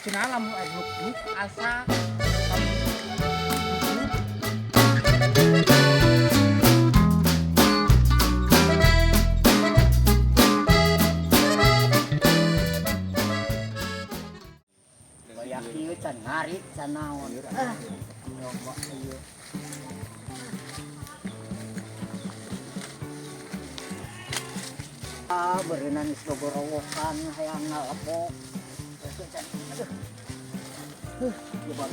Cenah lamun aya nuk asa. Bayak ieu can ngarit can naon. Ah, nyoba ieu. Ah, beureunan geus gogorowokan hayang ngalebok. Geus can. Aduh. Huh, jebak.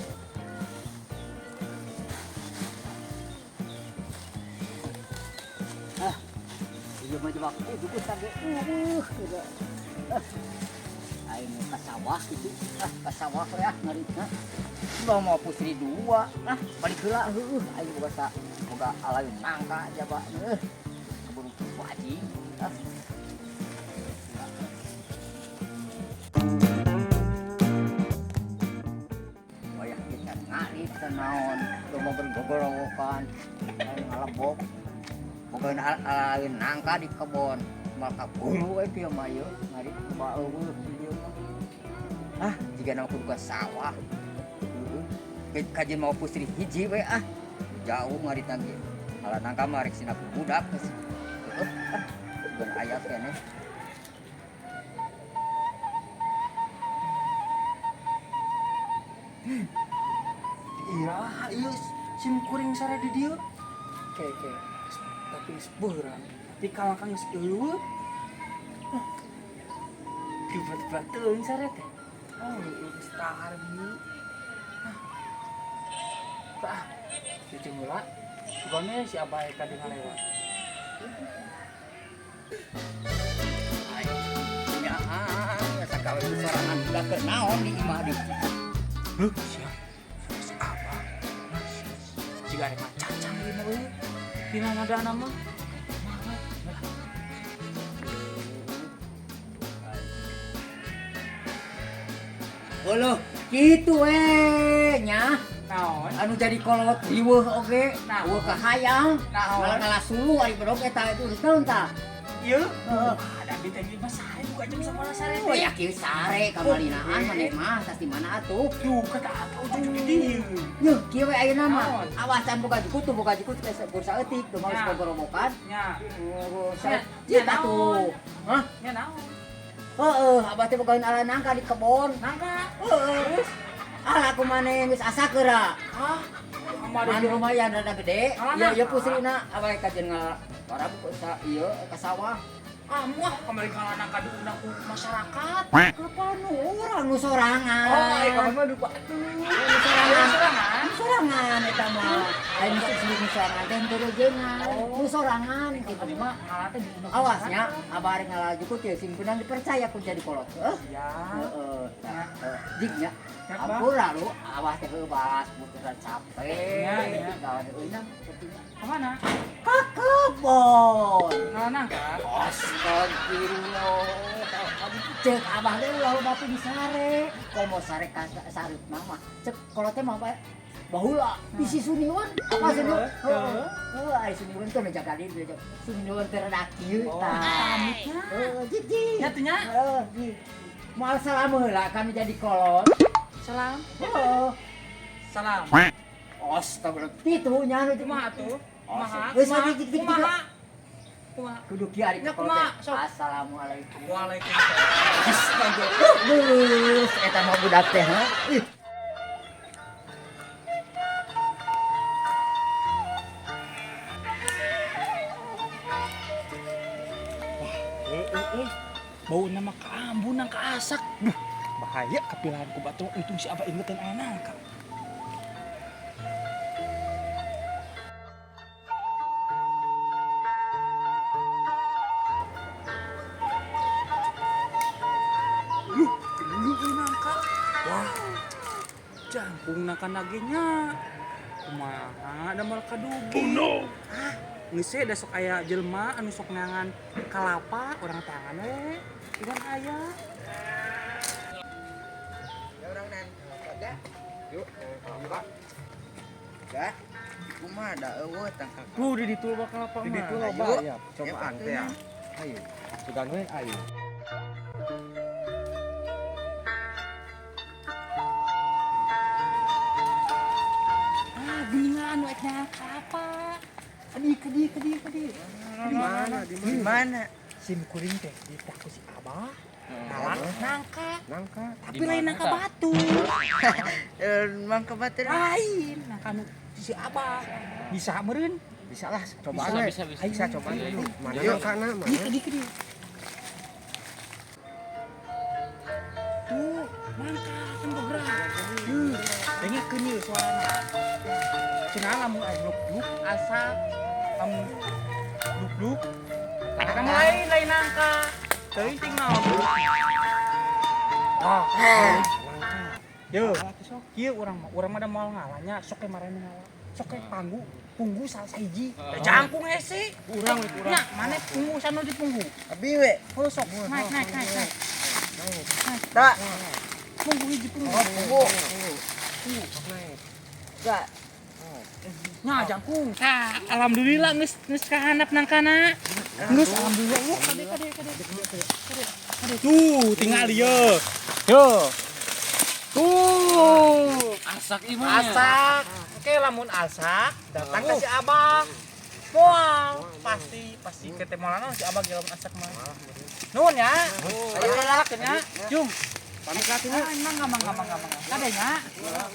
Ah, ieu mah jebak. Jukut tage. Gitu. Ah. Aing ka sawah gitu. Ah, ka sawah we ah ngaritna. Bawa mau pusri dua. Ah, balik heula heueuh aing boga sa boga alaeun nangka jaba heuh. Keburu wajib. Ah. Wayah kita ngarit teh naon, loba bergogorowokan, aing ngalebok. Boga alaeun nangka di kebon. Mal kaburu we kieu mah ieu ngarit loba eueuh di dieu mah. Ah, jiga na kudu ka sawah. Heueuh. Kajian mau pusri hiji we ah. Jauh ngaritna ge. Ala nangka mah rek sina ku budak geus. Heueuh, ah. Bukan aya keneh. Iya, iya sim kuring sare di dieu. Ke ke. Tapi geus beurang. Tapi kalangkang geus eueuh. Tiba-tiba teuing sare teh. Oh, geus tahar ieu. Ah, cuci mula. Sugane si Abah ka di ngalewat. Ya, sakawe sorangan budak keur naon di imah deui. Heuh, sia. Si Abah. Siga rek cacang ieu mah euy. Dina nadana mah. Heuh, kitu we nya. Naon? Anu jadi kolot riweuh oge, Naon? eueuh kahayang, Naon? malah ngalah suluh ari bedog eta itu geus naon tah? Ieu? Heeh. Ada di teh mah sare buka jam sabaraha sare Oh teh. ya kieu sare kamalinaan maneh mah tas di mana atuh? Duh, kata atuh ujung di dieu. Yuh, kieu we ayeuna mah. Naon? Awas can boga jukut tuh boga jukut geus bursa eutik, tuh mah geus Nya. gogorowokan. Nya. Oh, Nya, cita nya tuh. naon? Hah? Nya naon? Heeh, abah teh bogaeun ala nangka di kebon. Nangka. Heeh. Ala ku maneh geus asa keura. Ah, Man lumayan rada gede. Ala Ieu ieu nangka. pusrina abah kajeun ngala para sa ieu ka sawah. Ah, muah kamari ngala nangka diundang ku masyarakat. Kapan nu urang nu sorangan. Oh, ai kamari mah dupa atuh. Nu sorangan. Sorangan. Nu sorangan eta mah. Ai nu disebut nu sorangan teh henteu rejengan. Nu sorangan kitu mah. Ngala teh diundang ku Awasnya masyarakat. abah arek ngala jukut ieu sing beunang dipercaya ku jadi kolot. Heuh. Ya. Heeh. Heeh. Jig nya. Ya, Bang. Ampura lu, awas teh heueuh balas putusan capek. Ya, ya. Kawan euy pentingna. Kemana? Ka kebon. Ngala nangka. Astagfirullah. Cek abah teh ulah loba teh disare. Komo sare ka sareup mah. Cek kolot teh mah bae. Baheula bisi suniwan apa suniwan? Heeh. Heeh, ari suniwan teh jaga diri. Suniwan teh rada kieu tah. Heeh, jig jig. Nya teh nya. Heeh, jig. Moal salam heula kami jadi kolot. Salam. Heeh. Salam. Astagfirullah. Kitu nya nu Kumaha atuh? Kumaha? Geus jig jig jig. Kumaha? Kumaha? Kudu kieu ari Nya kolot kumaha? teh. Sok. Assalamualaikum. Waalaikumsalam. Astagfirullah. Geus eta mah budak teh ha. Ih. Heeh, bau nama kaambun nang kaasak. Duh, bahaya kapilahan ku batur untung si Abah ingetin aya nangka. Luh, gede euy nangka. Wah, jangkung nangka nagenya. Kumaha da moal kadugi. Oh no. Ah, geus we da sok aya jelema anu sok neangan kalapa urang tangan we. Ikan aya. Ya orang nan. Ya. Yuk, Pak. Ya. Kumaha da eueuh tangkak. Tuh di ditu loba kalapa Di mah. ditu loba Ayo. ya. Cobaan teh. Ayo. Sugan we ayo. Kadi kadi kadi kadi. Di mana? Di mana? Sim kuring teh ditaku si Abah. Nalak nangka. Nangka. Tapi lain nangka batu. Nangka batu lain, nangka nu si Abah. Bisa meureun? Bisa lah, cobaan. Bisa, bisa, bisa cobaan. Mana nangkana? Mana? Kadi kadi. Tuh, nangka kan bergerak. Dengekeun ieu suarana. Cenah lamun aya luk-luk asak, lamun luk-luk kamu lain lain nangka. Teuing ting naon. Ah, yo, kieu urang mah da moal ngalanya, sok ke marane ngala. Sok ke panggu, punggu salah sahiji. Da jangkung hese. Urang we urang. Nya, maneh punggu sanu di punggu. Abi we. Oh, sok naik naik naik naik. Tak. Punggu hiji punggu. Oh, punggu. Punggu. Naik. Tak. Nya jangkung. Tah, alhamdulillah geus geus kahandap nangkana. Geus alhamdulillah. Kade kade kade. Kade. Tuh, tinggal ieu. Yo. Tuh. Asak ieu mah. Asak. Oke, lamun asak datang ke si Abah. Moal, pasti pasti ketemolana si Abah ge lamun asak mah. Nuhun ya. Ayo lah nya. Jung. Pamit lah atuh. Mangga mangga mangga mangga. Kade nya.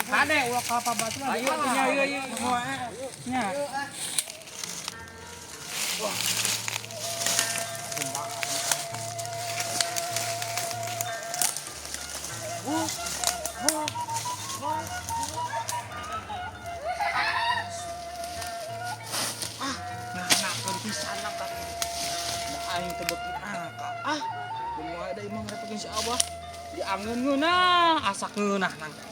Kade ulah kalapa batu. Ayo atuh nya ieu ieu. Nya. Wah. Wah. Wah. Ah, nah, pisan nangka. Da aing teh beuki nangka. Ah, kumaha da imah ngerepokeun si Abah. Diangeun ngeunah, asak ngeunah nangka.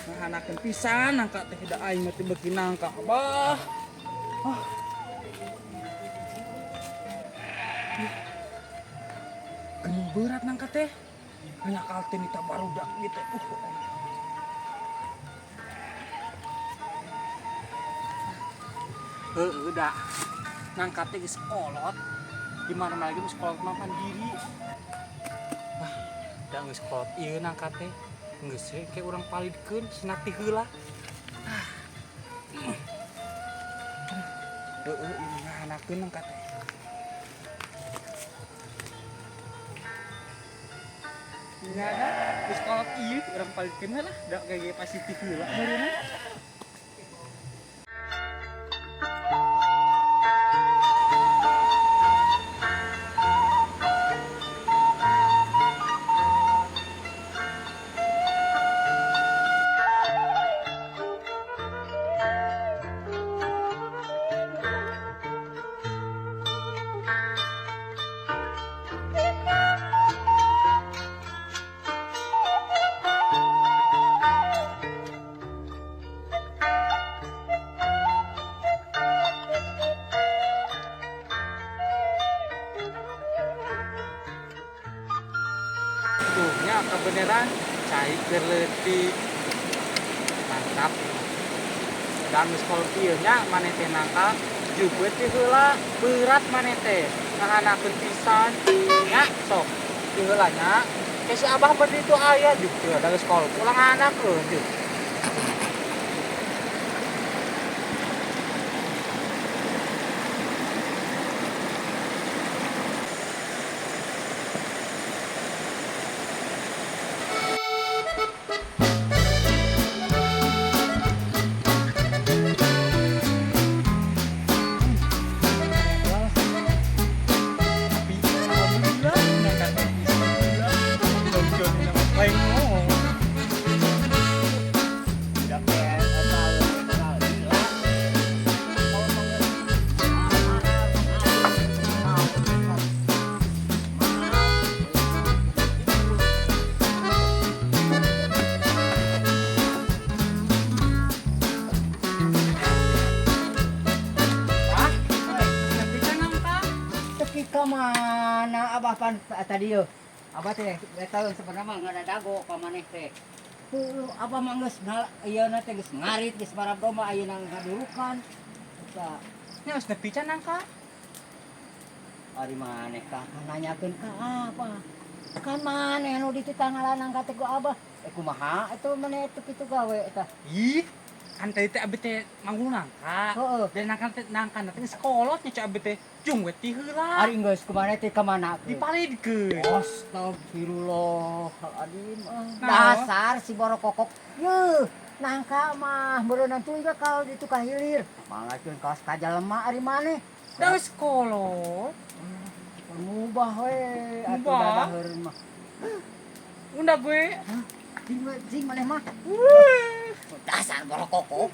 Ngahanakeun pisan nangka teh da aing mah teh beuki nangka Abah. Ah. Geuning berat nangka teh. Nyakal teh nita barudak ieu teh. Heueuh da. Nangka teh geus kolot. Di mana lagi geus kolot mah mandiri. Wah, da geus kolot ieu nangka teh. Geus we ke urang palidkeun senat ti heula. Heueuh ieu ngahanakeun nangka teh. Nya da geus kolot ieu urang palidkeun lah, da ge pasti ti heula meureunna. Tuhnya kebenaran cai gerletik mantap. Dan geus kolot ieu nya maneh teh nangka jeubeut teh heula berat maneh teh ngahanakeun pisan nya sok teh heula nya ke si Abah beuti itu aya juga da geus kolot ulah ngahanakeun jeung. Mana abah pan tadi yo abah teh eta sebenarnya mah ngada dago ka maneh teh. Heueuh abah mah geus ieu na teh geus ngarit geus marab domba ayeuna ngadurukan. Eta nya geus nepi can nangka. Ari maneh ka nanyakeun ka abah. Kan maneh nu dititah ngala nangka teh ku abah. Eh, kumaha atuh maneh itu kitu gawe eta? Ih, kan tadi teh abi teh manggul nangka. Heeh. Dan nangka teh nangka teh geus kolot nya cek abi teh. Jung we ti heula. Ari geus kumaha teh ka mana? Dipalidkeun. Astagfirullahaladzim. Ah. Nah. Dasar si borokokok. Yeuh, nangka mah meureunnan tuluy ka kalau ditu ka hilir. Manggakeun kaos ka jalema ari maneh. Da geus kolot. Ngubah we atuh Ngubah. dadaheur mah. Unda gue. Jing we, jing maneh mah. Dasar borokokok.